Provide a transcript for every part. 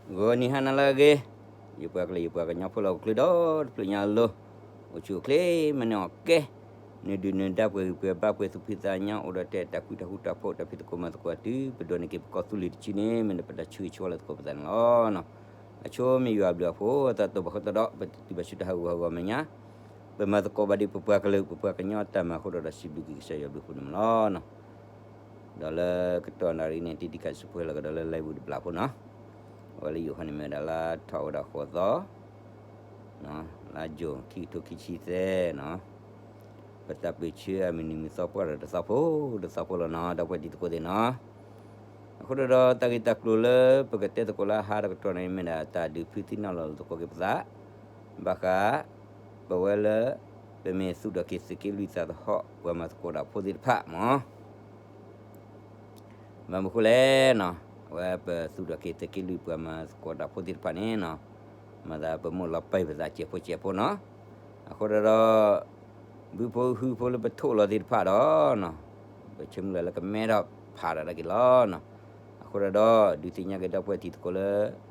ဂီၤနံၤဟါနၤလၢအဂ့ၤ, ယပှၤကလုာ်ယပှၤကညီဖိလၢဟီၣ်ခိၣ်ချၢဒီတဖျၢၣ်ညါအလိၤ, အိၣ်ဆူၣ်အိၣ်ချ့မၤန့ၢ်အီၣ်ကဲ, နဒုၣ်နဒါပှဲၤဂံၢ်ပှဲၤဘါပှဲၤသူၣ်ဖှံသးညီ အိၣ်ဒီးတၢ်အဲၣ်တၢ်ကွံတၢ်ဃူတၢ်ဖိး တၢ်ဖံးသကိးမၤသကိးအတုၤ ပဒိးန့ၢ်က့ၤပကီၢ်သူလ့ၤတဆံန့ၣ် မ့ၢ်ဒၣ်ပတၢ်ဆၢဂ့ၤဆၢဝါလၢသကိးပသးန့ၣ်လီၤ. အဆိမ့ၢ်ယွၤအဘျုးအဖှိၣ် အသးတိၢ်ဘၣ်ဃးဒီး ပတတုၤဘၣ်ဆူတၢ်ဟးဂူာ်ဟးဂီၤမဲာ်ညါ ပမၤသကိးဘၣ်ဒ်ပပှၤကလုာ် ပပှၤကညီအတၢ်မၤအဃိဒီး ဒီးစံးဘျုးက့ၤကစၢ်ယွၤဘျုးအဃိန့ၣ်လီၤ. ဒီးလၢကတီၢ်နၣ်ရံၣ်န့ၣ် တံၤဒံးခးစံးဖှဲလီၤကဒီးလၢ live တဘျီဖိနီၤ, အဝဲလၢယိၤဟၣ်န့ၣ်မ့ၢ်ဝဲဒၣ်လါထီၣ်ဝဲဒၣ်ဃိးသီ, လါယူၤ ခံကထိခံဆံသၢနီၤ, ပသးပ့ၤဆၢအမုၢ်နံၤမုၢ်သီပှၢ်ဒီးတသီဖိ တသီဖိလီၤနီၤ, ဒီပုၢ်ဝဲၢ်တံၤသကိးသ့ၣ်နီၤ, အဃိဒီးတၢ်ဂ့ၢ်တၢ်ကျိၤလၢပကတဲသကိးလၢအဟါတကတီၢ်န့ၣ် မ့ၢ်ဒၣ်တၢ်ဒုးဖုသံနီၣ်လီၤသကိးက့ၤပသး, ဘၣ်ဃး ပဝဲလၢ ပမ့ၢ်သူၣ်ထီၣ်က့ၤသုးက့လွံၢ်သးသဟီၣ် ပှၤမၤသကိးတၢ်ဖိသ့ၣ်တဖၣ်မ့ၢ် ဘၣ်မနုၤဃိလဲၣ်နီၤ, အဝဲပသူၣ်ထီၣ်က့ၤသုးက့လွံၢ်ပှၤမၤသကိးတၢ်ဖိသ့ၣ်တဖၣ်န့ၣ်နီၤ, မၤသးပမိၢ်လီၤပာ်ပသးစဲးဖိစဲးဖိနီၤ, အဃိဒီး ဘုဖိဟုဖိလၢပထိၣ်လီၤသ့ၣ်တဖၣ်ဒီးနီၤ, ပဆၢမုၢ်လၢ်လၢကမဲထီၣ်ဖးဒၣ်တၢ်က့ၤလီၤနီၤ, အဃိဒီး ဒုးသ့ၣ်ညါက့ၤဒီပုၢ်ဝဲၢ်တံၤသကိးလၢ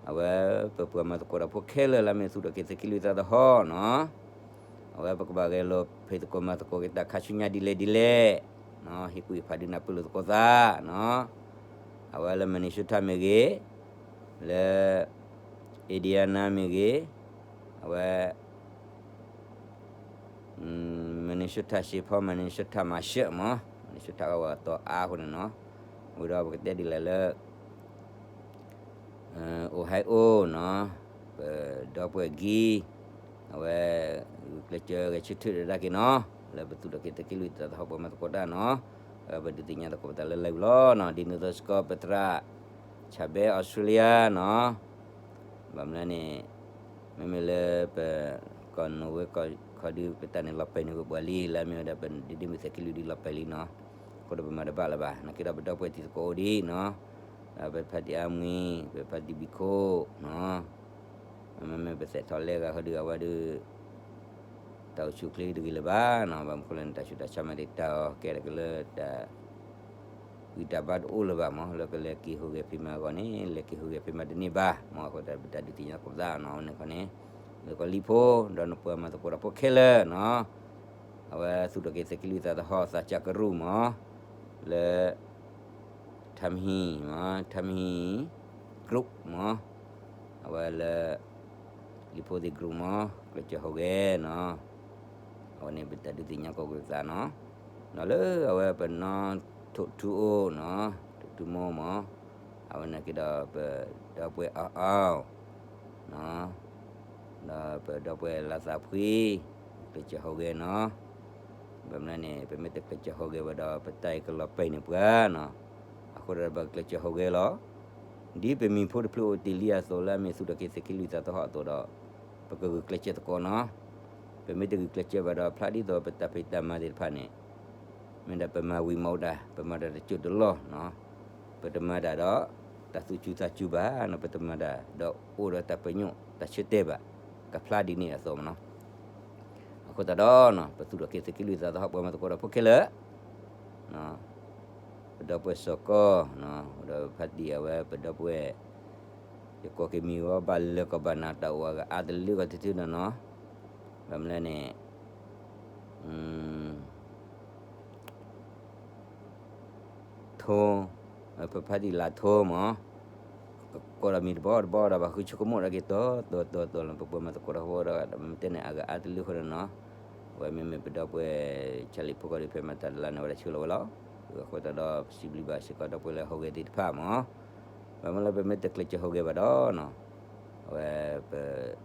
အဝဲပပှၤမၤသကိးတၢ်ဖိခဲလၢာ်လၢအမ့ၢ်သူၣ်ထီၣ်က့ၤသုးက့လွံၢ်သးသဟီၣ်နီၤ, အဝဲပကဘၣ်ဂဲၤလိာ်ဖံးသကိးမၤသကိးက့ၤတၢ်ခါဆူညါဒ်လဲၣ်ဒ်လဲၣ်, ဟ့ၣ်ကူၣ်ဟ့ၣ်ဖးဒုးနၢ်ပၢၢ်လိာ်သကိးသးနီၤ, အဝဲလၢ Minnesota မ့ၢ်ဂ့ၤ, လၢ Indiana မ့ၢ်ဂ့ၤ, အဝဲ Minnesota Saint Paul, Minnesota မၤရှၢၣ်မး, Minnesota ကဝဲၤတီၤအါအဃိန့ၣ်နီၤ, ဝံၤဒီးပကတဲဒ်လဲၣ်လၢ Ohio နီၤ, ပဒီပုၢ်ဝဲၢ်ဂံၤ, အဝဲ ဂုာ်ကျဲးစၢးဂဲၤဆၢထၢၣ်ဒၣ်က့ၤနီၤ, လၢပသူၣ်ထီၣ်က့ၤသုးက့လွံၢ်သးသဟီၣ်ပှၤမၤသကိးတၢ်နီၤ, အဝဲပဒုးသ့ၣ်ညါသကိးပသးလၢ live လီၤနီၤ, ဒ်န့ၣ်အသိးစ့ၢ်ကီး ပသရၣ် Chabert Australia နီၤ, ဘၣ်မနုၤန့ၣ် မ့မ့ၢ်လၢပ ကီၢ်နိၣ်ဝ့ ခီဒု ပတၢ်န့ၣ်လီၤပာ်န့ၢ်ဝဲပှၤလံ လၢအမ့ၢ်ဝဲဒၣ်ပဒုးဒ့မုၣ်သုးက့လွံၢ်ဒုးလီၤပာ်လံနီၤ, အဃိဒီးပမၤတဘၣ်လၢၤဘၣ်, နာ်က့ဒီးပဒီပုၢ်ဝဲၢ်တံၤသကိးအိၣ်ဒံးနီၤ, ပဖါတံၢ်အါမံၤ, ပဖါတံၢ်ဘံၣ်ခိၣ်နီၤ, မ့မ့ၢ်ပသဲးထီၣ်လဲဂၤဃီဒုးအဝဲဒုး တၢ်အိၣ်ဆူၣ်အိၣ်ချ့တဂ့ၤလၢၤဘၣ်နီၤ, ဘၣ်မနုၤဃိလဲၣ်န့ၣ် တၢ်ဆူးတၢ်ဆါမၤတံာ်တာ်အီၤ ကဲဒၣ်က့ၤလၢတၢ် ဂံၢ်တၢ်ဘါတအိၣ်လၢၤဘၣ်မး, လၢကလဲၤက့ၤဟူးဂဲၤဖံးမၤအဂီၢ်န့ၣ် လဲၤက့ၤဟူးဂဲၤဖံးမၤတန့ၢ်ဘၣ်မး, အဃိသတးပတၢ်ဒုးသ့ၣ်ညါသကိးပသးနီၤ, အဝဲန့ၣ်ခီန့ၣ် လၢကီၢ်လံၣ်ဖိ ဒီးနပှၤမၤသကိးတၢ်ဖိခဲလၢာ်နီၤ, အဝဲသူၣ်ထီၣ်က့ၤသုးက့လွံၢ်သးသဟီၣ် သးစၢ်ကရူၢ်မး, လၢ ထါမဟံၣ်မး, ထါမဟံၣ် group မး, အဝဲလၢ လံာ်ဖိသ့ၣ် group မး, ကျဲးစၢးဟူးဂဲၤနီၤ, အဝဲန့ၣ်ပတၢ်ဒုးသ့ၣ်ညါသကိးပသးနီၤ, ဒီးလၢအဝဲပနီၢ်ထိၣ်ထူအိၣ်နီၤ, ထိၣ်ထူမိၢ်မး, အဝဲန့ၣ်က့ၤဒီးပဒီပုၢ်ဝဲၢ်အီၣ်အီၣ်နီၤ, ဒီးပဒီပုၢ်ဝဲၢ်လါသးဖှံ, ကျဲးစၢးဟူးဂဲၤနီၤ, ဘၣ်မနုၤန့ၣ် ပမ့ၢ်တကျဲးစၢးဟူးဂဲၤဘၣ်ဒီး ပတၢ်အံၤကလီၤပာ်န့ၢ်ပှၤနီၤ, အဃိဒီးပကျဲးစၢးဟူးဂဲၤလီၤ, ဒ်ပမံၤဖိတဖျၢၣ်အိၣ်တ့ၢ်လံအသိး လၢအမ့ၢ်သူၣ်ထီၣ်က့ၤသုးက့လွံၢ်သးသဟီၣ်အသိးဒီး ပကဂုာ်ကျဲးစၢးသကိးနီၤ, ပမ့ၢ်တဂုာ်ကျဲးစၢးဘၣ်ဒီး ဖျါဒ်သိးပတၢ်ဖံးတၢ်မၤသ့ၣ်တဖၣ်န့ၣ် မ့ၢ်ဒၣ်ပမၤဝံၤမၤအိၣ်တၢ် ပမၤတၢ်တစိၢ်တလီၢ်နီၤ, ပတမၤတၢ်ဒီး တၢ်သူၣ်စူၤသးစူၤဘၣ်နီၤ, ပတမၤတၢ်ဒီးအိၣ်ဒီးတၢ်ပညိၣ်တၢ်ဆၢတဲာ်ဘၣ်, ကဖျါဒ်န့ၣ်အသိးမးနီၤ, အဃိသတးဒီး ပသူၣ်ထီၣ်က့ၤသုးက့လွံၢ်သးသဟီၣ်ပှၤမၤသကိးတၢ်ဖိခဲလၢာ် ပဒီပုၢ်ဝဲၢ်စီၤကီၢ်, ဒီးဖါတံၢ်အဝဲပဒီပုၢ်ဝဲၢ်, ယကိးက့ၤမံၤဝဲဘၣ်လၢကီၢ်ဘၣ်နၤတၢ်အိၣ်အဂၤအါတလၢကီၢ်ထံထံနီၤနီၤ, ဘၣ်မနုၤန့ၣ် ထိ, ပဖါတံၢ်လၢ်ထိမး, ကိးဒီးမံၤတဘီတဘီဒီး ဘၣ်ဃုဆိကမိၣ်ဒၣ်က့ၤတီတီတီတီလီၤ, ပပှၤမၤသကိးတၢ်ဖိဒီး မ့ၢ်တဲန့ၣ် အဂၤအါတလၢဃီဒီးနီၤ, အဝဲမ့မ့ၢ်ပဒီပုၢ်ဝဲၢ် ဆၣ်လံၣ်ဖိဃီဒီး ဖဲမၤတၢ်တလါန့ၣ် ဝဲဒၣ်ဆှၢလီၤဝဲလီၤ, အဃိသတးဒီး ပစံးဘျုးဘၣ်စ့ၢ်ကီးဒီပုၢ်ဝဲၢ်လၢဟူးဂဲၤသ့ၣ်တဖၣ်မး, ဘၣ်မနုၤလၢပမ့ၢ်တကျဲးစၢးဟူးဂဲၤဘၣ်ဒီးနီၤ အဝဲပ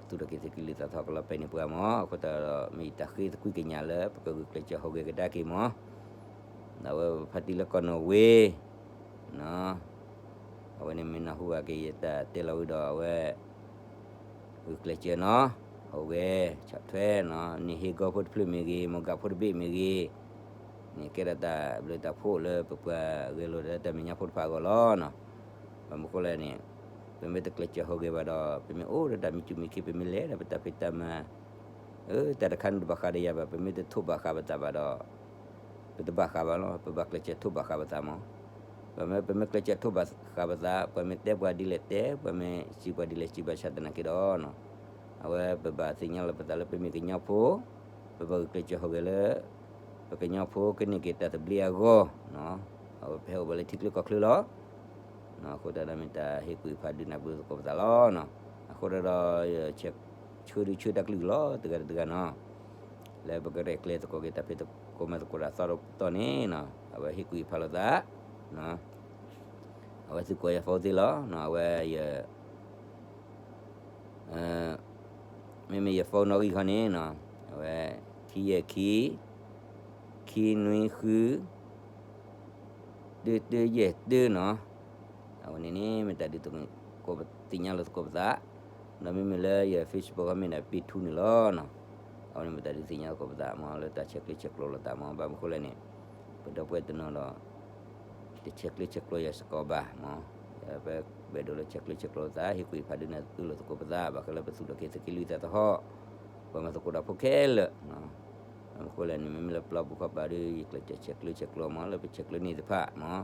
သူၣ်ထီၣ်က့ၤသုးက့လွံၢ်သးသဟီၣ်ကလီၤပာ်န့ၢ်ပှၤမး, အဃိသတးဒီး မ့ၢ်ယတၢ်ဃ့သကွံၢ်ကညးလၢ ပကဂုာ်ကျဲးစၢးဟူးဂဲၤကဒါက့ၤမး, ဒီးအဝဲပဖါတံၢ်လၢကီၢ်နိၣ်ဝ့, အဝဲန့ၣ်မ့ၢ်နၢ်ဟူဘၣ်က့ၤယတၢ်တဲလီၤဝံၤဒီး အဝဲ ဂုာ်ကျဲးစၢးနီၤ, ဟူးဂဲၤ ဆီၣ်ထွဲနီၤ, န့ၢ်ဟ့ၣ်ဂီၢ်ဖိတဖျၢၣ်မ့ၢ်ဂ့ၤ, မိၢ်ဂၤဖိတဘ့ၣ်မ့ၢ်ဂ့ၤ, န့ၣ်ကဲထီၣ်တၢ်ဘျုးတၢ်ဖှိၣ်လၢပပှၤဂဲၤလိာ်ဒီးတၢ်မဲာ်ညါဖိတဖၣ်အဂီၢ်လီၤနီၤ, ဘၣ်မနုၤဃိလဲၣ်န့ၣ် ပမ့ၢ်တကျဲးစၢးဟူးဂဲၤဘၣ်ဒီး ပမ့ၢ်အိၣ်ဒီးတၢ်မံၤစူၤမံၤခ့ ပမ့ၢ်လဲၤဒီးပတၢ်ဖံးတၢ်မၤ အၢ တၢ်တခါန့ၣ်တဘၣ်ဃးဒီးယၤဘၣ်, ပမ့ၢ်တထိးဘၣ်ဃးပသးဘၣ်ဒီး ပတဘၣ်ဃးဘၣ်လီၤ, ပဘၣ်ကျဲးစၢးထိးဘၣ်ဃးပသးမး, ပမ့ၢ်ကျဲးစၢးထိးဘၣ်ဃးပသး, ပှၤမ့ၢ်တဲပှၤဒ်လဲၣ်တဲ, ပှၤမ့ၢ်စံးပှၤဒ်လဲၣ်စံးဘၣ်ဆၣ်သနာ်က့ဒီး, အဝဲပဘၣ်သ့ၣ်ညါလီၤပသးလၢပမ့ၢ်ကညီဖိ, ပဘၣ်ဂုာ်ကျဲးစၢးဟူးဂဲၤလၢ ပကညီဖိကန့ၢ်က့ၤတၢ်သဘျ့အဂီၢ်, အဝဲပဟဲအိၣ်ဘၣ်လၢထံချၢကီၢ်ချၢလီၤ. အဃိသတးဒီးမ့ၢ်တၢ်ဟ့ၣ်ကူၣ်ဟ့ၣ်ဖးဒုးနၢ်ပၢၢ်လိာ်သကိးပသးလီၤ. အဃိသတးဒီး ဆၢဒုဆၢတၢ်ကလုၢ်လီၤ တဂၤတဂၤနီၤ, လၢပကရဲၣ်ကျဲၤသကိးက့ၤတၢ်ဖံးသကိးမၤသကိးတၢ်သီတတီၢ်န့ၣ်, အဝဲဟ့ၣ်ကူၣ်ဟ့ၣ်ဖးလိာ်သး, အဝဲသုးကိးယၤဖိသ့ၣ်လီၤ. အဝဲယ မ့မ့ၢ်ယ phone နီၣ်ဂံၢ်ခီန့ၣ်, အဝဲ ခံယဲၢ်ခံ, ခံနွံဃု, တၢတၢယဲၢ်တၢနီၤ. အဝဲန့ၣ်န့ၣ် မ့ၢ်တၢ်ဒုးသ့ၣ်ညါလိာ်သကိးပသး, ဒီးမ့မ့ၢ်လၢယ Facebook ခီမ့ၢ်ဒၣ် ပ့ထူန့ၣ်လီၤ. အဝဲန့ၣ်မ့ၢ်တၢ်ဒုးသ့ၣ်ညါသကိးပသးမ့ၢ် လၢတၢ်ဆဲးကျၢဆဲးကျိးလိာ်သးမ့ၢ်, ဘၣ်မနုၤဃိလဲၣ်န့ၣ်, ပဒီပုၢ်ဝဲၢ်တနီၤဒီး တဆဲးကျၢဆဲးကျိးယၤစ့ၢ်ကီးဘၣ်မ့ၢ်, ပအဲၣ်ဒိးလၢဆဲးကျၢဆဲးကျိးလိာ်သး ဟ့ၣ်ကူၣ်ဟ့ၣ်ဖးဒုးနၢ်ပၢၢ်လိာ်သကိးပသး ဘၣ်ဃးလၢပသူၣ်ထီၣ်က့ၤသုးက့လွံၢ်သးသဟီၣ်, ပှၤမၤသကိးတၢ်ဖိခဲလၢာ်, ဘၣ်မနုၤဃိလဲၣ်န့ၣ် မ့မ့ၢ်လၢပျီပူၤခီပၤဒီး ယကျဲးစၢးဆဲးကျၢဆဲးကျိးမ့ၢ် လၢပဆဲးကျၢန့ၢ်သ့ၣ်တဖၣ်မ့ၢ်,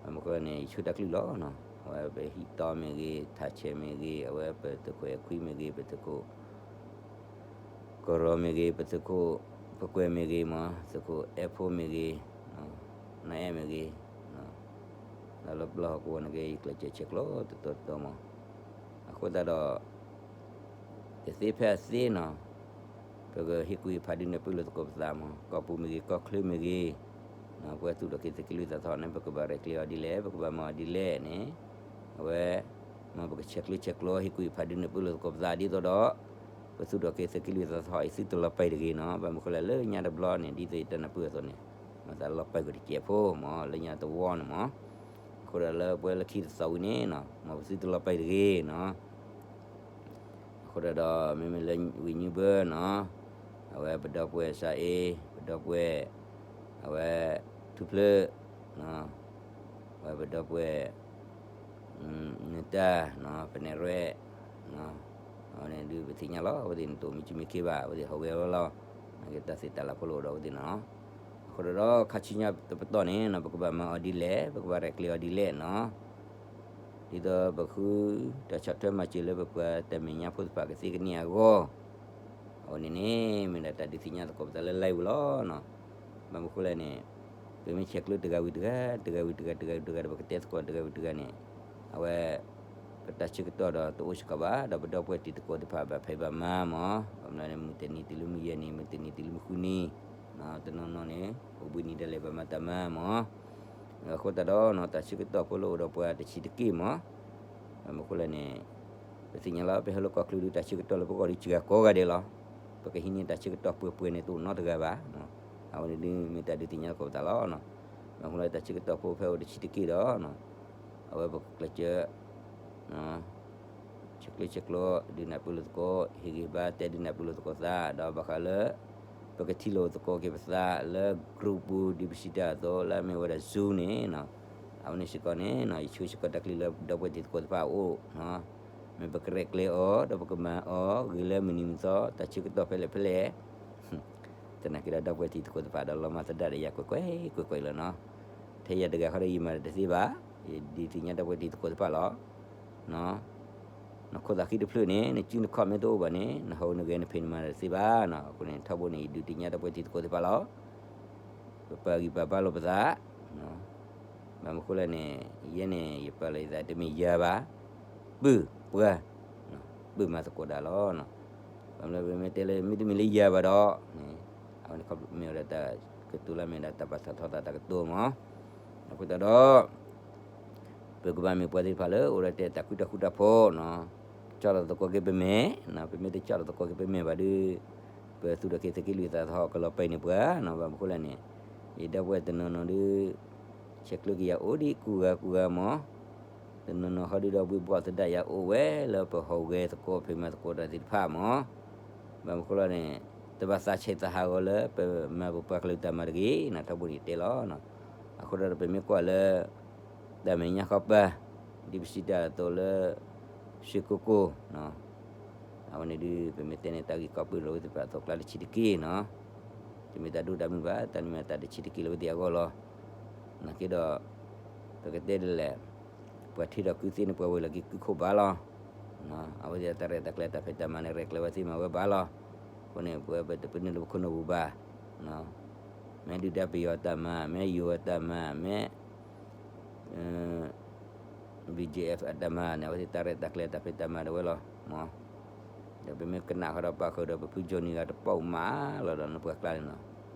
ဘၣ်မနုၤဃိလဲၣ်န့ၣ် ယဆၢတၢ်ကလုၢ်လီၤ. အဝဲပဟံၣ်တီမ့ၢ်ဂ့ၤ, ထးဆဲးမ့ၢ်ဂ့ၤ, အဝဲပသုးခိၣ်အဲၣ်ခွံမ့ၢ်ဂ့ၤ, ပသုးခိၣ် ကရီမ့ၢ်ဂ့ၤ, ပသုးခိၣ် ပကွဲးမ့ၢ်ဂ့ၤမ့ၢ်, သုးခိၣ်အဲၣ်ဖိမ့ၢ်ဂ့ၤ, နီၢ်အဲၣ်မ့ၢ်ဂ့ၤ, ဒီးလၢပျီဟီၣ်ကဝီၤန့ၣ်က့ ယကျဲးစၢးဆဲးကျိးတတီၤတတီၤမ့ၢ်, အဃိသတးဒီး တသ့ဖဲအသ့နီၤ, ပကဟ့ၣ်ကူၣ်ဟ့ၣ်ဖးဒုးနၢ်ပၢၢ်လိာ်သကိးပသးမ့ၢ်, ကီၢ်ပူၤမ့ၢ်ဂ့ၤ, ကီၢ်ချၢမ့ၢ်ဂ့ၤ, ပှၤသူၣ်ထီၣ်က့ၤသုးက့လွံၢ်သးသဟီၣ်န့ၣ် ပကဘၣ်ရဲၣ်ကျဲၤအီၤဒ်လဲၣ်, ပကဘၣ်မၤအီၤဒ်လဲၣ်န့ၣ်, အဝဲ မ့ၢ်ပကဆဲးကျၢဆဲးကျိး ဟ့ၣ်ကူၣ်ဟ့ၣ်ဖးဒုးနၢ်ပၢၢ်လိာ်သကိးပသးဒ်သိးဒီး ပသူၣ်ထီၣ်က့ၤသုးက့လွံၢ်သးသဟီၣ်အံၤ သုတလီၤပာ်တဂ့ၤနီၤ, ဘၣ်မနုၤဃိလဲၣ် လၢညါတဘျီန့ၣ် ဒ်သိးယတၢ်နၢ်ပၢၢ်အသိးန့ၣ်, မၤသးလီၤပာ်ကွံာ်တစဲးဖိမ့ၢ် လၢညါတဝီန့ၣ်မ့ၢ်, အဃိဒီးလၢပှဲၤလၢခံတသီဝံၤန့ၣ်နီၤ မ့ၢ်ပသုတလီၤပာ်တဂ့ၤနီၤ အဃိဒီး မ့မ့ၢ်လၢဝ့ၢ်ညူဘၢနီၤ, အဝဲပဒီပုၢ်ဝဲၢ်စးအ့, ပဒီပုၢ်ဝဲၢ်, အဝဲ ထူဖျၢၣ်, အဝဲပဒီပုၢ်ဝဲၢ် နတၢ်, ပနဲၣ်ရဲၣ်, အဝဲန့ၣ်ဒုးပသ့ၣ်ညါလီၤ အဝဲသ့ၣ်န့ၣ်တအိၣ်မံစုမံခ့ဘၣ် အဝဲသ့ၣ်ဟူးဂဲၤဝဲလီၤ, နာ်က့တၢ်သ့ၣ်တၢ်လၤဖိလၢအိၣ်ဒီးအဝဲသ့ၣ်န့ၣ်လီၤ, အဃိဒီးခါဆူညါတပတီၢ်န့ၣ် ပကဘၣ်မၤအီၤဒ်လဲၣ် ပကဘၣ်ရဲၣ်ကျဲၤအီၤဒ်လဲၣ်နီၤ ဒ်သိးပဃုတၢ်ဆီၣ်ထွဲမၤစၢၤလၢပပှၤတၢ်မဲာ်ညါဖိသ့ၣ်တဖၣ်ကသ့ကန့ၢ်အဂီၢ်, အဝဲန့ၣ်န့ၣ် မ့ၢ်ဒၣ်တၢ်ဒုးသ့ၣ်ညါသကိးပသးလၢ live ပူၤလီၤ. ဘၣ်မနုၤဃိလဲၣ်န့ၣ်, ပမ့ၢ်ဆဲးကျၢတဂၤဝံၤတဂၤ, တဂၤဝံၤတဂၤ, တဂၤဝံၤတဂၤဒီး ပကတဲသကိးတဂၤဝံၤတဂၤန့ၣ်, အဝဲ ပတၢ်ဆၢကတီၢ်ဒီးတအိၣ်စ့ၢ်ကီးဘၣ်, ဒီးပဒီပုၢ်ဝဲၢ်တံၤသကိးသ့ၣ်တဖၣ်ဘၣ်ဖံးဘၣ်မၤမ့ၢ်, ဘၣ်မနုၤလဲၣ်န့ၣ် မုၢ်တနံၤတုၤလၢမုၢ်ယဲၢ်နံၤ, မုၢ်တနံၤတုၤလၢမုၢ်ဃုနံၤ, တနီၤနီၤန့ၣ် အိၣ်ဘှံးနံၤဒၣ်လဲာ်ဘၣ်မၤတၢ်မၤမ့ၢ် အဃိသတးဒီး တၢ်ဆၢကတီၢ်ဖိလၢအိၣ်ဒီးပှၤတဆံးတက့ၢ်မ့ၢ်, ဘၣ်မနုၤဃိလဲၣ်န့ၣ်, ပသ့ၣ်ညါလီၤ ပဟဲလၢကီၢ်ချၢဒီး တၢ်ဆၢကတီၢ်လၢပဂီၢ်ဒီးစှၤကိးဂၤဒဲးလီၤ. ပကဟံးန့ၢ်တၢ်ဆၢကတီၢ်ပှဲၤပှဲၤန့ၣ် တအိၣ်နီတဂၤဘၣ်. အဝဲန့ၣ်ဒုးမ့ၢ်တၢ်ဒုးသ့ၣ်ညါသကိးပသးလီၤ. ဘၣ်မနုၤဃိလဲၣ် တၢ်ဆၢကတီၢ်ဖိဖဲအိၣ်တဆံးတက့ၢ်ဒီး အဝဲပကကျဲးစၢး ဆဲးကျၢဆဲးကျိးဒုးနၢ်ပၢၢ်လိာ်သကိး, ဟ့ၣ်ဂံၢ်ဘါတဲဒုးနၢ်ပၢၢ်လိာ်သကိးသး, ဒီးဘၣ်ဃးလၢ ပကထံၣ်လိာ်သကိးက့ၤပသးလၢ group ပူၤ ဒ်ပစံးတၢ်အသိး လၢအမ့ၢ်ဝဲဒၣ် Zoom န့ၣ်, အဝဲန့ၣ်စ့ၢ်ကီးန့ၣ် ယဆှၢစ့ၢ်ကီးတၢ်ကလုၢ်လၢပဒီပုၢ်ဝဲၢ်တံၤသကိးတဖၣ်အအိၣ်, မ့ၢ်ပကရဲၣ်ကျဲၤအီၤ ဒီးပကမၤအီၤ ဂ့ၤလၢမုၢ်နံၤမုၢ်သီ တၢ်ဆၢကတီၢ်ဖဲလဲၣ်ဖဲလဲၣ် သနာ်က့ဒီး ဒီပုၢ်ဝဲၢ်တံၤသကိးတဖၣ်ဒီး လီၤမၢ်သဒၣ်ဒီးယၤကွဲးကွဲးကွဲးကွဲးလီၤနီၤ. ထဲယၤတဂၤဃီဒီး ယမၤတသ့ဘၣ်, ယဒုးသ့ၣ်ညါဒီပုၢ်ဝဲၢ်တံၤသကိးတဖၣ်လီၤ. နခိၣ်သးဃံတဖျၢၣ်န့ၣ် နစုနခီၣ်မ့ၢ်တအိၣ်ဘၣ်န့ၣ် နဟီၣ်နဂဲၤနဖံးနမၤတသ့ဘၣ်နီၤ. အဃိန့ၣ် ထီဘိန့ၣ် ယဒုးသ့ၣ်ညါဒီပုၢ်ဝဲၢ်တံၤသကိးတဖၣ်လီၤ. ပပာ်ဂံၢ်ပာ်ဘါလိာ်ပသး ဘၣ်မနုၤဃိလဲၣ်န့ၣ် ယဲန့ၣ် ယပာ်လီၤယသးတမ့ၢ်ယၤဘၣ်, ပုၢ်ပှၤ ပုၢ်မၤသကိးတၢ်လီၤ. ဘၣ်မနုၤပမ့ၢ်တဲလၢ မ့တမ့ၢ်လၢယၤဘၣ်ဒီး အဝဲန့ၣ်မ့ၢ်ဝဲဒၣ်တၢ်ကတိၤလၢမ့ၢ်ဒၣ်တၢ်ပာ်ထီၣ်ထီသးတၢ်ကတိၤမး, အဃိသတးဒီး ပကဘၣ်မ့ၢ်ပှၤသ့ၣ်တဖၣ်လၢအိၣ်ဒီးတဲတၢ်ဃူတၢ်ဃူတၢ်ဖိး, ကၠီၣ်လီၤသကိးက့ၤပမဲာ်, ပမ့ၢ်တကၠီၣ်လီၤသကိးက့ၤပမဲာ်ဘၣ်ဒီး ပသူၣ်ထီၣ်က့ၤသုးက့လွံၢ်သးသဟီၣ်ကလီၤပာ်န့ၢ်ပှၤနီၤ. ဘၣ်မနုၤဃိလဲၣ်န့ၣ် ယဒီပုၢ်ဝဲၢ်တနီၤနီၤဒီး ဆဲးကျၢက့ၤယၤအိၣ်ဒံးကူဂၤကူဂၤမး, တနီၤနီၤဃီဒုးဒီးဘှံးဘှီၣ်သဒၣ်ယၤအိၣ်ဝဲလၢပဟီၣ်ဂဲၤသကိးဖံးမၤသကိးတၢ်သ့ၣ်တဖၣ်မး, ဘၣ်မနုၤဃိလဲၣ်န့ၣ် တဘၣ်သးဆဲးသးဟးဂီၤလၢပမၤပပှၤကလုာ်တၢ်မၤတဂ့ၤနီၤ. ထီဘိန့ၣ်တဲလီၤ. အဃိဒီးပမ့ၢ်ကွၢ်လၢ တၢ်မဲာ်ညါဃီပၤ ဒ်ပစံးတၢ်အသိးလၢ ရွှေကုက္ကို အဝဲန့ၣ်ဒုး ပမ့ၢ်တဲန့ၣ် တၢ်ဂ့ၢ်ကီးပၢၢ်လၢအဝဲသ့ၣ်တဖၣ်အသိးကျါတဆံးတက့ၢ်နီၤ. တမ့ၢ်တၢ်ဒိၣ်တၢ်မုၢ်ဘၣ်, တၢ်န့ၣ်မ့ၢ်တၢ်တဆံးတက့ၢ်လၢအဝဲသ့ၣ်အဂီၢ်လီၤ. နာ်က့ဒီး ပကတဲဒ်လဲၣ်, ပှၤထံၣ်ဒီးကုသ့ၣ်န့ၣ် ပှၤဝဲလီၤက့ၤကုခိၣ်ဘၣ်လီၤ. အဝဲသ့ၣ်အတၢ်ရဲၣ်တၢ်ကျဲၤတၢ်ဖံးတၢ်မၤန့ၣ် ရဲၣ်ကျဲၤဝဲသ့ၣ်မၤဝဲဘၣ်လီၤ. အဃိန့ၣ် ပဝဲပတပၢနုာ်လၢပခိၣ်နူာ်ပူၤဘၣ်. မ့ၢ်ဒုၣ်ဒါပယီၤအတၢ်မၤ, မ့ၢ်ယိၤအတၢ်မၤ, မ့ၢ် BGF အတၢ်မၤန့ၣ် အဝဲသ့ၣ်တၢ်ရဲၣ်တၢ်ကျဲၤတၢ်ဖံးတၢ်မၤဒၣ်ဝဲလီၤ. ဒီးပမ့ၢ်ကနၣ်ဃီဒီးပာ်ဃုာ်ဒီးပဖု Johnny ဂၤတပိာ်မးလီၤဒီးနပှၤကျါန့ၣ်နီၤ.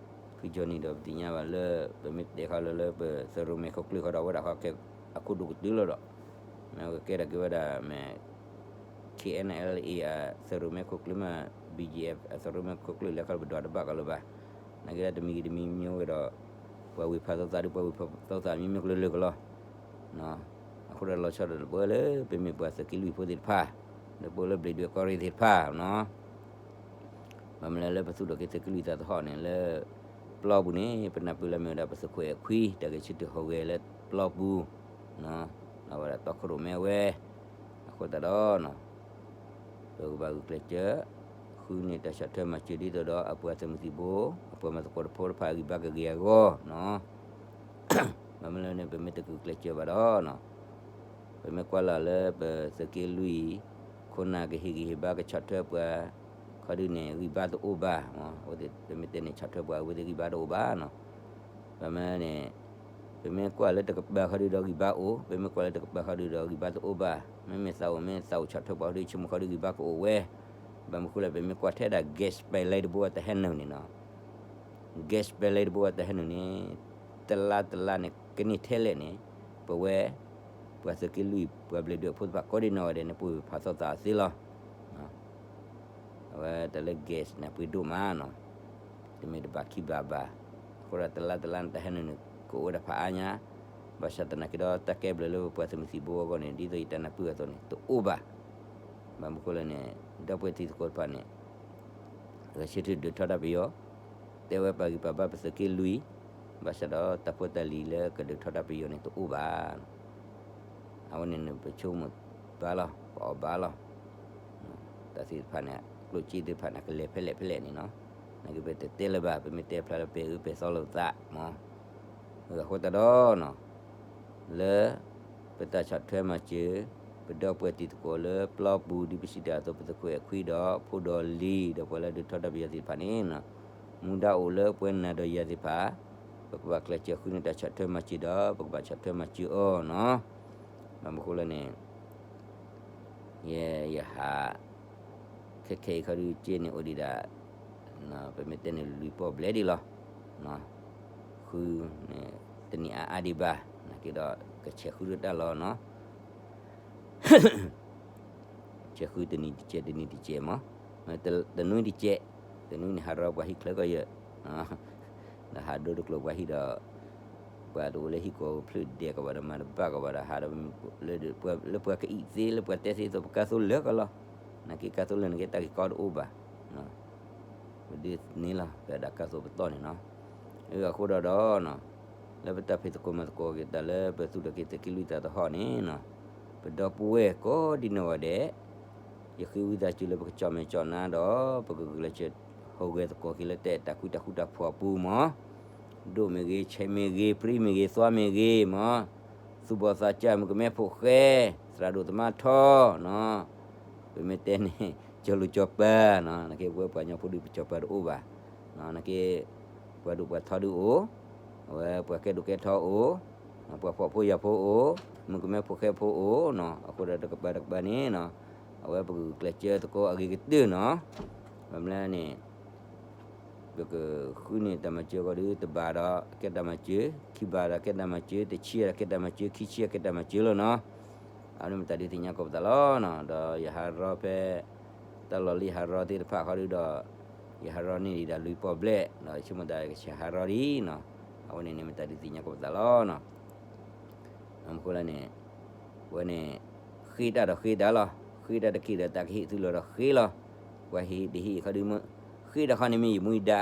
ဖု Johnny ဒီးပသ့ၣ်ညါဘၣ်လၢ ပမ့ၢ်တဲဃီလၢလၢပ သုးရိၣ်မဲခိၣ်ကျၢၢ် ဃီဒီးဝဲဒၣ်ဃီကဲအခိၣ်ဒိၣ်ကတၢၢ်လီၤဒီး မ့ၢ်ကကဲထီၣ်က့ၤဝဲဒၣ်မ့ၢ် KNLA အသုးရိၣ်မဲခိၣ်ကျၢၢ်မ့ၢ် BGF အသုးရိၣ်မဲခိၣ်ကျၢၢ် လၢခီပဒွးတဘၣ်ကီးလၢၤဘၣ်. နာ်က့ဒီးတမံၤဂ့ၤတမံၤမံၤဝဲဒီး ပှၤဝ့ၤဖးသီသးဒီးပှၤဝ့ၤဖးသီသးမံမ့ၢ်ကျၢၤလၢာ်ကလီၤ. အဃိဒီးလီၤဆီဒီးပဝဲလၢပမ့ၢ်ပှၤသုးက့လွံၢ်ဖိသ့ၣ်တဖၣ် ဒီးပဝဲလၢဘျံးဒွဲၣ်ကီၢ်ရ့ၣ်သ့ၣ်တဖၣ်နီၤ ဘၣ်မနုၤလၢပသူၣ်ထီၣ်က့ၤသုးက့လွံၢ်သးသဟီၣ်န့ၣ်လၢ ပျီပူၤန့ၣ် ပနၢ်ပၢၢ်လၢမ့ၢ်ဝဲဒၣ်ပသုးခိၣ်အဲၣ်ခွံ တၢ်ဂဲၤဆၢထၢၣ်ဟူးဂဲၤလၢပျီပူၤ အဝဲဒၣ်တီခိၣ်ရိၣ်မဲဝဲ အဃိသတးဒီး ပကဘၣ်ဂုာ်ကျဲးစၢး ဃုန့ၢ်တၢ်ဆီၣ်ထွဲမၤစၢၤဒ်သိးဒီးအပှၤသုးမုၢ်သံၣ်ဘိ အပှၤမၤသကိးတဖိတဖၣ်အဂံၢ်ဘါကဂ့ၤအဂီၢ်နီၤ ဘၣ်မနုၤလဲၣ်န့ၣ် ပမ့ၢ်တဂုာ်ကျဲးစၢးဘၣ်ဒီး ပမ့ၢ်ကွၢ်လၢ်လၢပသုးက့လွံၢ် ခိၣ်နၢ်ကဟ့ၣ်ဂံၢ်ဟ့ၣ်ဘါကဆီၣ်ထွဲပှၤ ခီဒုန့ၣ် ဂံၢ်ဘါတအိၣ်ဘၣ်. ပမ့ၢ်တဲန့ၣ် ဆီၣ်ထွဲပှၤအဝဲသ့ၣ်ဂံၢ်ဘါတအိၣ်ဘၣ်နီၤ ဘၣ်မနုၤန့ၣ် ပမ့ၢ်ကွၢ်လၢတကပၤခီဒုဒီးဂံၢ်ဘါအိၣ်, ပမ့ၢ်ကွၢ်လၢတကပၤခီဒုဒီးဂံၢ်ဘါတအိၣ်ဘၣ်. မ့မ့ၢ်သးအိၣ် မ့ၢ်သးအိၣ်ဆီၣ်ထွဲပှၤခီဒု ဆိကမိၣ်ခီဒုဂံၢ်ဘါကအိၣ်ဝဲ. ဘၣ်မနုၤဃိလဲၣ် ပမ့ၢ်ကွၢ်ထဲဒၣ် gas pipeline တဘိအတၢ်ဟဲနုာ်န့ၣ်နီၤ gas pipeline တဘိအတၢ်ဟဲနုာ်န့ၣ် တလါတလါန့ၣ် ကန့ၢ်ထဲလဲၣ်န့ၣ် ပဝဲ ပှၤသုးက့လွံၢ် ပှၤဘျံးဒွဲၣ်ဖိသ့ၣ်တဖၣ်ကိးဒံနီၢ်ဂၤဒဲးန့ၣ် ပဝဲဖးသီသးသ့လီၤ. အဝဲတၢ်လၢ gas န့ၣ် ပှ့ၤဒိၣ်မးနီၤ တမ့ၢ်တဘၣ်ခံဘၣ်ဘၣ်. အဃိဒီးတလါတလါန့ၣ် တၢ်ဟဲနုာ်န့ၣ် ကအိၣ်ဝဲဒၣ်ဖးအါညါ, ဘၣ်ဆၣ်သနာ်က့ဒီး တၢ်ကဲဘျုးလၢပပှၤသုးမုၢ်သံၣ်ဘိအဂီၢ်န့ၣ် ဒ်သိးယတၢ်နၢ်ပၢၢ်အသိးန့ၣ် တအိၣ်ဘၣ်. ဘၣ်မနုၤဃိလဲၣ်န့ၣ် ဒီပုၢ်ဝဲၢ်တံၤသကိးတဖၣ်န့ၣ် ဂဲၤဆၢထၢၣ်ဒုးထီဒါပယီၤ, တဲဝဲပာ်ဂံၢ်ပာ်ဘါပသုးက့လွံၢ်, ဘၣ်ဆၣ်ဒီးတၢ်ဖိတၢ်လံၤလၢကဒုးထီဒါပယီၤန့ၣ်တအိၣ်ဘၣ်. အဝဲန့ၣ်န့ၣ် ပဆိကမိၣ်ဘၣ်လီၤ, ပအီၣ်ဘၣ်လီၤ. တၢ်သ့ၣ်တဖၣ်န့ၣ် ကျိၣ်စ့သ့ၣ်တဖၣ်န့ၣ် ကလဲၤဖဲလဲၣ်ဖဲလဲၣ်န့ၣ်နီၤ, နာ်က့ပတတဲလၢၤဘၣ်, ပမ့ၢ်တဲဖျါလၢပဲာ်အၢပဲာ်သီလိာ်ပသးမး. အဃိသတးဒီးနီၤ လၢ ပတၢ်ဆီၣ်ထွဲမၤစၢၤ ပဒီပုၢ်ဝဲၢ်တံၤသကိးလၢပျီပူၤ ဒ်ပစံးတၢ်အသိး ပသုးခိၣ်အဲၣ်ခွံဒီး ဖိဒီးလံၤ ဒီးပှၤလၢဒုးထီဒါပယီၤသ့ၣ်တဖၣ်န့ၣ်နီၤ, မူဒါအိၣ်လၢပဝဲနၤဒီးယၤသ့ၣ်တဖၣ် ပကဘၣ်ကျဲးစၢးဃုန့ၢ်တၢ်ဆီၣ်ထွဲမၤစၢၤဒီး ပကဘၣ်ဆီၣ်ထွဲမၤစၢၤအီၤနီၤ. ဘၣ်မနုၤဃိလဲၣ်န့ၣ် ယဲ ယဟး ခဲခဲအံၤခီဒုးက့န့ၣ် အိၣ်ဒံးဒၣ် ပမ့ၢ်တဲန့ၣ် လွံၢ်ပီၢ်ဘျဲၣ်ဒံးလီၤ. ဃုန့ၣ် တနံၤအါအါဒံးဘၣ်, နာ်က့ဒီး ကဆဲးဃုတၢ်လီၤနီၤ. ဆဲးဃုတနံၤတကဲး တနံၤတကဲးမး, တနွံတကဲး, တနွံန့ၣ် ဟးရီပှၤဟံၣ်ချၢကီၢ်ယဲၢ်, ဒီးဟးဒိတကျိၤပှၤဟံၣ်ဒီး ပှၤတအိၣ်လၢဟံၣ်ကီၢ်ဖျၢၣ်ဒဲးကီးဘၣ်ဒီး မၤတဘၣ်ကီးဘၣ်ဒီး ဟးဒီး လၢပှၤကအံးသ့ လၢပှၤတဲသ့အသိး ပကါသိလၢာ်ကီးလီၤ. နာ်က့ကါသိလၢာ်န့ၣ်က့ တၢ်ဂ့ၢ်ကီတအိၣ်ဘၣ်. ပဒုးန့ၣ်လီၤ ပဒၣ်ကါသိပတီၢ်န့ၣ်နီၤ. အဃိဒီးဒီး လၢပတၢ်ဖံးသကိးမၤသကိးက့ၤ တၢ်လၢပသူၣ်ထီၣ်က့ၤသုးက့လွံၢ်သးသဟီၣ်န့ၣ်နီၤ, ပဒီပုၢ်ဝဲၢ်ကိးဒံနီၢ်ဂၤဒဲး ယဃ့ဝံသးစူၤလၢပကကၠီၣ်မဲာ်ကၠီၣ်နါဒီး ပကဂုာ်ကျဲးစၢးဟူးဂဲၤသကိးက့ၤလၢ တၢ်အဲၣ်တၢ်ဃူတၢ်ဖိးအပူၤမး, ဒိၣ်မ့ၢ်ဂ့ၤ, ဆံးမ့ၢ်ဂ့ၤ, ပြံမ့ၢ်ဂ့ၤ, သွါမ့ၢ်ဂ့ၤမး, သူၣ်ဘီၣ်သးစၢ်, မုၣ်ကမဲဖိဃဲ, သရၣ်ဒိၣ်သမါထီနီၤ, ပမ့ၢ်တဲန့ၣ် ကၠီၤလိာ်ကၠီၤပၤနီၤ, နာ်က့ပဝဲပှၤကညီဖိဒုး ပကၠီၤပၤတအိၣ်ဘၣ်. နာ်က့ ပှၤဒိၣ်ပှၤထီဒုးအိၣ်, အဝဲပှၤကဲဒိၣ်ကဲထီအိၣ်, ပှၤဖှီၣ်ဖိယာ်ဖိအိၣ်, မုၣ်ကမဲဖိဃဲဖိအိၣ်နီၤ. အဃိဒီးတကပၤတကပၤန့ၣ်နီၤ, အဝဲပကဂုာ်ကျဲးစၢးသကိးအဂ့ၤကတၢၢ်နီၤ. ဘၣ်မနုၤလဲၣ်န့ၣ် ပကဃုန့ၢ်တၢ်မၤစၢၤအဂီၢ်ဒီး တဘးဒီးအကဲတၢ်မၤစၢၤ, ခံဘးဒီးအကဲတၢ်မၤစၢၤ, တဆံဒီးအကဲတၢ်မၤစၢၤ, ခံဆံအကဲတၢ်မၤစၢၤလီၤနီၤ. အဝဲန့ၣ်မ့ၢ်တၢ်ဒုးသ့ၣ်ညါကိးပသးလီၤနီၤ. ဒီးယဟးရီဖဲ တၢ်လီၢ်လၢယဟးရီသ့ၣ်တဖၣ်ဃီဒုးဒီး ယဟးရီန့ၢ်ဒံးဒၣ်လွံၢ်ပီၢ်ဘျဲၣ်, ဒီးယဆိကမိၣ်သးကဆဲးဟးရီဒံးနီၤ. အဝဲန့ၣ်န့ၣ်မ့ၢ်တၢ်ဒုးသ့ၣ်ညါကိးပသးလီၤနီၤ. ဘၣ်မနုၤဃိလဲၣ်န့ၣ် အဝဲန့ၣ် ဃ့တၢ်ဒီးဃ့တၢ်လီၤ. ဃ့တၢ်တက့ၢ်ဒီးတၢ်ကဟ့ၣ်သုလီၤဒီးဃ့လီၤ. ပှၤဟ့ၣ်တဟ့ၣ်ခီဒုးမ့ၢ် ဃ့တၢ်ခီန့ၣ်မ့ၢ်ယမူယဒါ,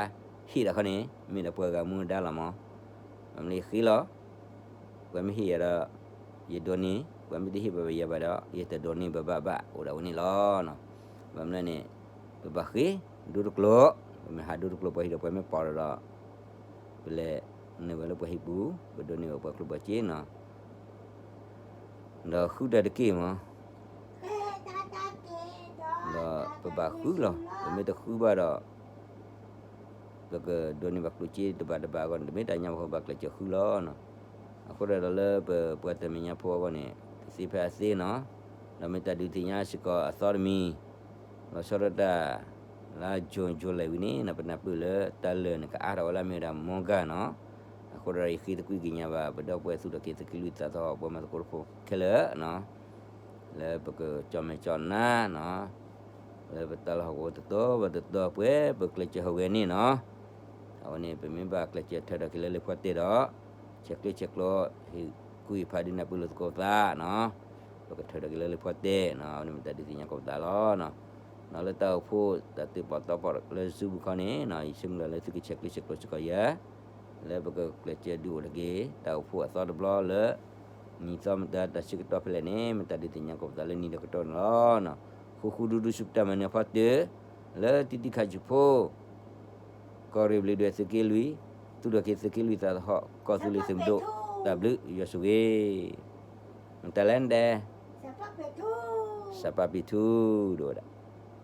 ဟ့ၣ်တၢ်ခီန့ၣ် မ့ၢ်ဒၣ်ပှၤဂၤမူဒါလီၤမး. ဘၣ်မနုၤဃ့လီၤ. ပှၤမ့ၢ်ဟ့ၣ်ယၤဒီး ယဒိးန့ၢ်, ပှၤမ့ၢ်တဟ့ၣ်ဘၣ်ယၤဘၣ်ဒီး ယတဒိးန့ၢ်ဘၣ်ဘၣ်ဘၣ် အိၣ်ဒၣ်ဝဲန့ၣ်လီၤ. ဘၣ်မနုၤလဲၣ်န့ၣ် ပဘၣ်ဃ့ဒိတကျိၤ, ပမ့ၢ်ဟးဒိတကျိၤပှၤဟံၣ်ဒီး ပှၤမ့ၢ်ပိာ်ဒီး ပလဲၤနုာ်ဘၣ်လၢပှၤဟံၣ်ပူၤ, ပဒိးန့ၢ်ဘၣ်ပှၤကျိၣ်ပှၤစ့နီၤ. ဒီးဃုတၢ်တက့ၢ်မး, ဒီးပဘၣ်ဃုလီၤ. ပမ့ၢ်တဃုဘၣ်ဒီး ပကဒိးန့ၢ်ဘၣ်ကျိၣ်စ့တဘၣ်တဘၣ်အဂီၢ်န့ၣ် တမ့ၢ်တၢ်ညါဘၣ်ဃီ ဘၣ်ကျဲးစၢးဃုလီၤ. အဃိဒီးလၢပပှၤတၢ်မဲာ်ညါဖိအဂီၢ်န့ၣ် တသ့ဖဲအသ့နီၤ, ဒီးမ့ၢ်တၢ်ဒုးသ့ၣ်ညါစ့ၢ်ကီးအသီတမံၤ, လီၤဆီဒၣ်တၢ် လါ June July ဝံၤန့ၣ် ပနၢ်ပၢၢ်လၢတၢ်လၢာ်န့ၣ် ကအါထီၣ်ဝဲလၢအမ့ၢ်ဝဲဒၣ် မီၢ်ဂၤနီၤ. အဃိဒီးယဃ့သကွံၢ်ကညးဘၣ် ပဒီပုၢ်ဝဲၢ်သူၣ်ထီၣ်က့ၤသုးက့လွံၢ်သးသဟီၣ် ပှၤမၤသကိးဖိခဲလၢာ်နီၤ, လၢပကကၠီၣ်မဲာ်ကၠီၣ်နါနီၤ, လၢပတၢ်လီၢ်ဟီၣ်ကဝီၤတတီၤဘၣ်တတီၤ ပှဲၤပကျဲးစၢးဟူးဂဲၤန့ၣ်နီၤ. အဝဲန့ၣ် ပမ့ၢ်ဘၣ်ကျဲးစၢးထၢထီၣ်က့ၤလၢလံာ်ဖီတဲဒီး ဆဲးကျၢဆဲးကျိး ဟ့ၣ်ကူၣ်ဟ့ၣ်ဖးဒုးနၢ်ပၢၢ်လိာ်သကိးပသးနီၤ, ပကထၢထီၣ်က့ၤလၢလံာ်ဖီတဲနီၤ. အဝဲန့ၣ်မ့ၢ်တၢ်ဒုးသ့ၣ်ညါကိးပသးလီၤ. နီၤလၢတၢ်အိၣ်ဖှိၣ်တၢ်သုးပီၣ်တီပီၣ်လၢ Zoom ပူၤခီန့ၣ်နီၤ, ယဆၢမုၢ်လၢ်လၢသုကဆဲးကျၢဆဲးကျိးစ့ၢ်ကီးယၤ လၢပကကျဲးစၢးဒုးအိၣ်ထီၣ်က့ၤ တၢ်အိၣ်ဖှိၣ်အသီတဘျီလၢ နံၣ်သီမတၤ တၢ်ဆၢကတီၢ်ဖဲလဲၣ်န့ၣ် မ့ၢ်တၢ်ဒုးသ့ၣ်ညါကိးပသးလၢနံၤဒီးကတီၢ်န့ၣ်လီၤ. ဃူဃူဒူဒူဆူပတၢ်မၤနၢၤဖီတၢၢ် လၢတံၤတံၤခးဆူၣ်ဖိ ကီၢ်ရ့ၣ်ဘျ့းဒွဲၣ်သုးက့လွံၢ် သူၣ်ထီၣ်က့ၤသုးက့လွံၢ်သးသဟီၣ် ကီၢ်သူလ့ၤသုးမုၢ်ဒိၣ် တၢ်ဘျုးယွၤဆိၣ်ဂ့ၤ မတၤလဲၣ်နဒဲး စးပၤပ့ၤထူ ဒိၣ်ဝဲဒၣ်